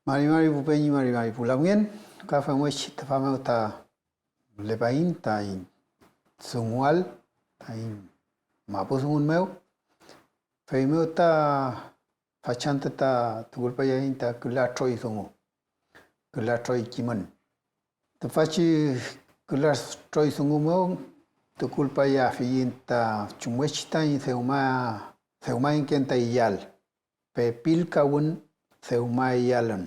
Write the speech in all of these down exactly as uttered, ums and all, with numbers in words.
Mari mari pu peñi, mari mari pu lamngen, ka femngechi tüfa mew ta mülepaiñ taiñ dunguael taiñ mapu dungun mew. Feymew ta fachantü ta tukulpayaiñ ta küla troy dungu, küla troy kimün. Tüfachi küla troy dungu mew tukulpayafiyiñ ta chumngechi taiñ dewma, dewmangeken ta iyal, pepilkawün dewma iyalün,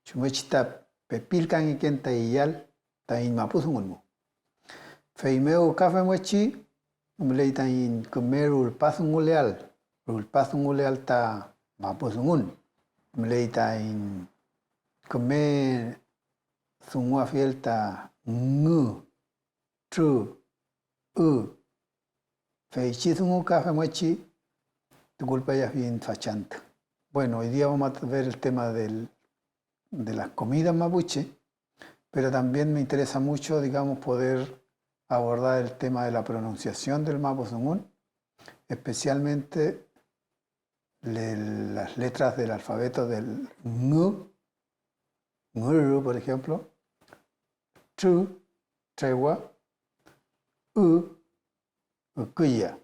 chumngechi ta pepilkangeken ta iyal taiñ mapu dungun mew. Feymew ka femngechi müley taiñ küme rulpadunguleael, rulpadunguleael ta mapu dungun, müley taiñ küme dunguafiel ta ngü, trü, ü. Feychi dungu ka femngechi tukulpayafiyiñ fachantü. Bueno, hoy día vamos a ver el tema del, de las comidas mapuche, pero también me interesa mucho, digamos, poder abordar el tema de la pronunciación del mapudungun, especialmente le- las letras del alfabeto del ng, ngürü, por ejemplo, trü, trewa, ü, üküya,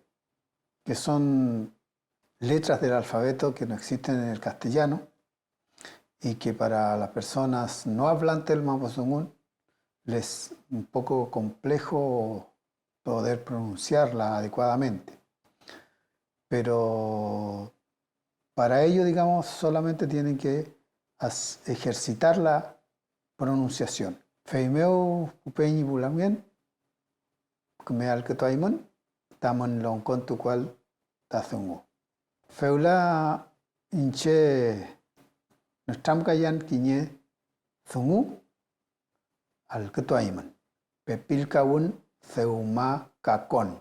que son letras del alfabeto que no existen en el castellano y que para las personas no hablantes del mapudungun les es un poco complejo poder pronunciarla adecuadamente. Pero para ello, digamos, solamente tienen que as- ejercitar la pronunciación. Feymew, pu peñi pu lamngen, küme allkütuaymün tamün longkontukuael ta dungu. Fewla iñche nütramkayan kiñe dungu, allkütuaymün, pepilkawün dewma kakon.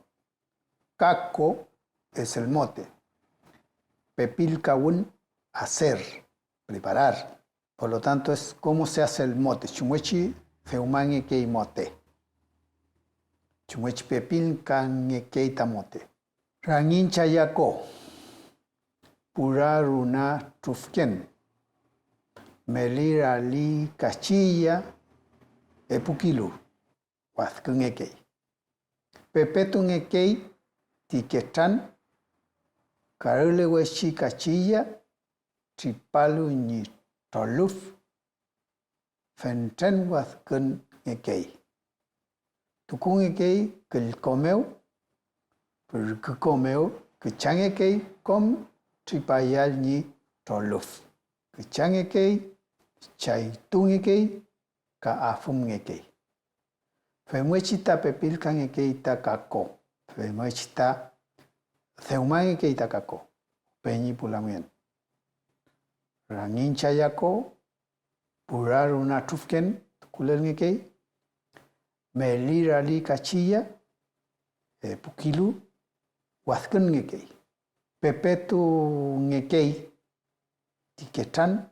Kako es el mote. Pepilkawün, hacer, preparar. Por lo tanto, es cómo se hace el mote, chumngechi dewmangekey mote, chumngechi pepilkangekey ta mote. Rangiñ chayako, pura runa trufken, meli rali kachiya, epu kilu, wadküngekey. Pepetungekey ti ketran, karülewechi kachiya, tripalu ñi trolüf, fentren wadküngekey. Tukungekey küllko mew, pürküko mew küchangekey kom tripayal ñi trolüf. Küchangekey, chaytungekey ka afümngekey. Femngechi ta pepilkangekey ta kako, femngechi ta dewmangekey ta kako, peñi pu lamngen. Rangiñ chayako, pura runa trufken tukulelngekey, meli rali kachiya, epu kilu, wadkünngekey. Pepetungekey ti ketran,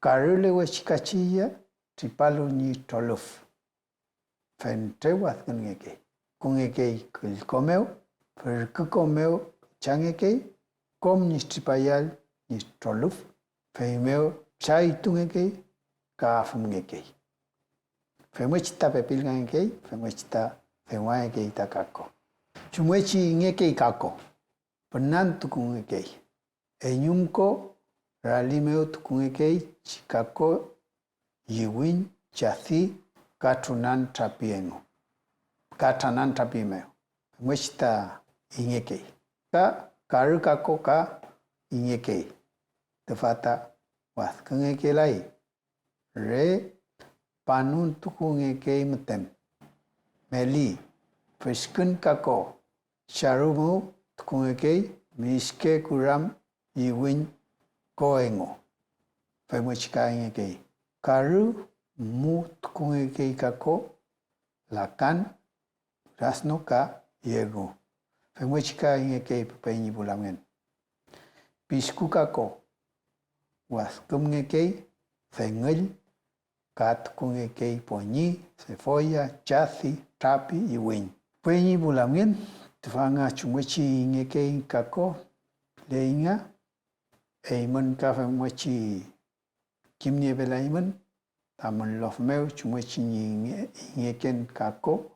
karülewechi kachiya tripalu ñi trolüf. Fentre wadkünngekey. Kungekey küllko mew, fürküko mew changekey, kom ñi tripayal ñi trolüf, feymew chaytungekey ka afümngekey. Femngechi ta pepilkangekey, femngechi ta dewmangekey ta kako. Chumngechi ingekey kako, pünantukungekey. Eñumko rali mew tukungekey chikako, yiwiñ, chadi ka trunan trapi engu, ka tranan trapi mew, femngechi ta ingekey. Ka karü kako ka ingekey, tüfa ta wadküngekelay. Re panuntukungekey müten. Meli, füshkün kako, charu mu tukungekey, mishke kuram yiwiñ ko engu. Femngechi ka ingekey. Karü mu tukungekey kako, lakan, durazno ka yegu. Femngechi ka ingekey peñi pu lamngen. Pishku kako, wadkümngekey, dengüll, ka tukungekey poñi, sefoya, chadi, trapi, iwiñ. Peñi pu lamngen, tüfa nga chumngechi ingekey kako, ley nga, eymün ka femngechi Kimniepelaymün tamün lof mew chumngechi ñi inge-, ingeken ka ko,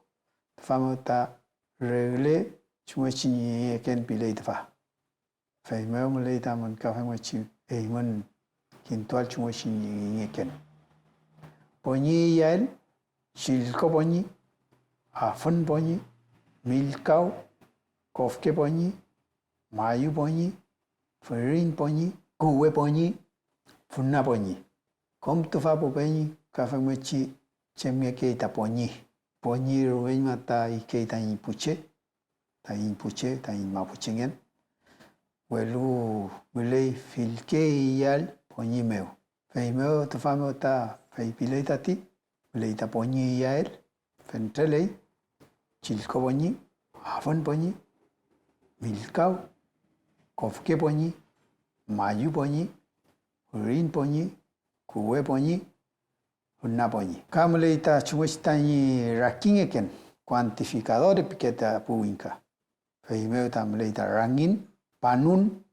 tüfa mew ta regle chumngechi ñi ingeken piley tüfa. Feymew müley tamün ka femngechi eymün kintuael chumngechi ñi ingeken. Poñi iyael, chillko poñi, afün poñi, millkaw, kofke poñi, mayu poñi, füriñ poñi, kuwe poñi, füna poñi. Kom tüfa pu peñi ka femngechi chemngekey ta poñi. Poñi rumeñma ta ikey taiñ pu che, taiñ pu che, taiñ mapuchengen, welu müley fillke iyael poñi mew. Feymew tüfa mew ta feypiley tati, müley ta poñi iyael, fentreley, chillko poñi, afün poñi, millkaw, kofke poñi, mayu poñi, wirin poñi, kuwe poñi, füna poñi. Ka müley ta chumngechi tañi rakingeken, cuantificador pike ta pu wingka. Feymew ta müley ta rangin, panun,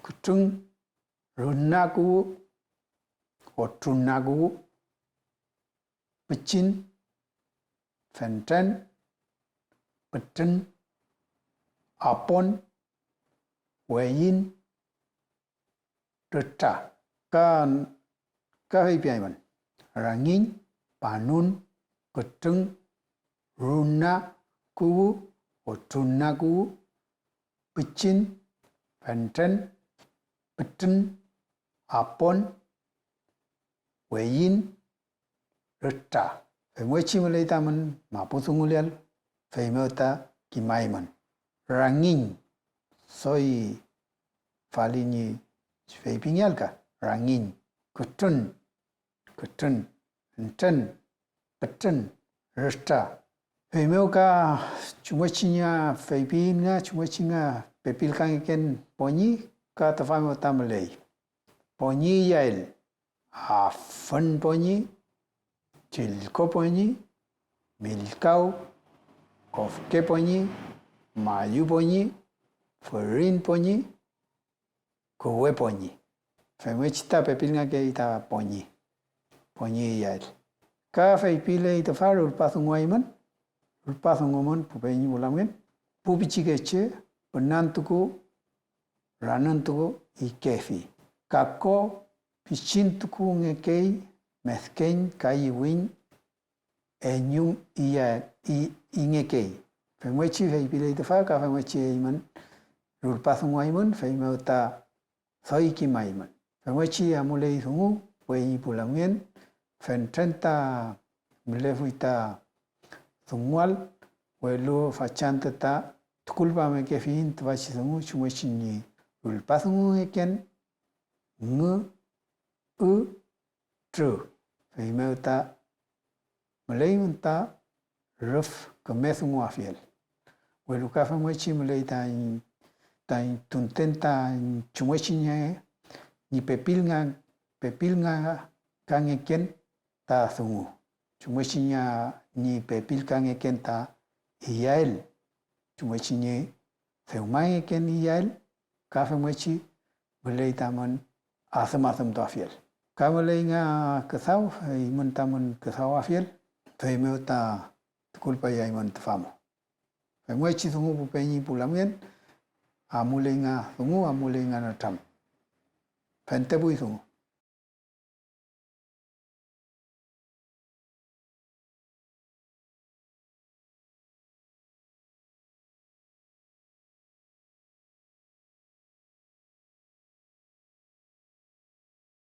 kütrüng, rüna kuwü, otrunna kuwü, pichin, fentren, pütrün, apon, weyin, rütra. Ka, ka feypiaymün: rangiñ, panun, kütrüng, runa kuwü, otrunna kuwü, pichin, fentren, pütrün, apon, weyin, rütra. Femngechi müley tamün mapu dunguleael, feymew ta kimaymün. Rangiñ, doy fali ñi feypingeael ka, rangiñ, kütrün, kütrün, fentren, pütrün, rütra. Feymew ka chumngechi ñi feypiyiñ nga, chumngechi nga pepilkangeken poñi, ka tüfa mew ta müley: poñi iyael, afün poñi, chillko poñi, millkaw, kofke poñi, mayu poñi, fürin poñi, kuwe poñi. Femngechi ta pepilngakey ta poñi, poñi iyael. Ka feypiley tüfa: rulpadunguaymün, rulpadungumün pu peñi pu lamngen, pu pichikeche, pünantuku, ranüntuku, ikefi. Kako pichintukungekey medkeñ ka iwiñ, eñum iya-, i-, ingekey. Femngechi feypiley tüfa, ka femngechi eymün rulpadunguaymün, feymew ta doy kimaymün. Femngechi amuley dungu, weyi pu lamngen, fentren ta mülefuy ta dungual, welu fachantü ta tukulpamekefiyiñ tüfachi dungu chumngechi ñi rulpadungungeken, ngü, ü, trü, feymew ta müleymün ta rüf küme dunguafiel. Welu ka femngechi müley taiñ, taiñ tunten ta chumngechi ñi, ñi pepilnga-, pepilngakangeken ta dungu, chumngechi ña-, ñi pepilkangeken ta iyael, chumngechi ñi dewmangeken iyael, ka femngechi müley tamün adümadümtuafiel. Ka müley nga küdaw, eymün tamün küdawafiel, feymew ta tukulpayaymün tüfa mu. Femngechi dungu pu peñi pu lamngen, amuley nga dungu, amuley nga nütram. Fentepuy dungu.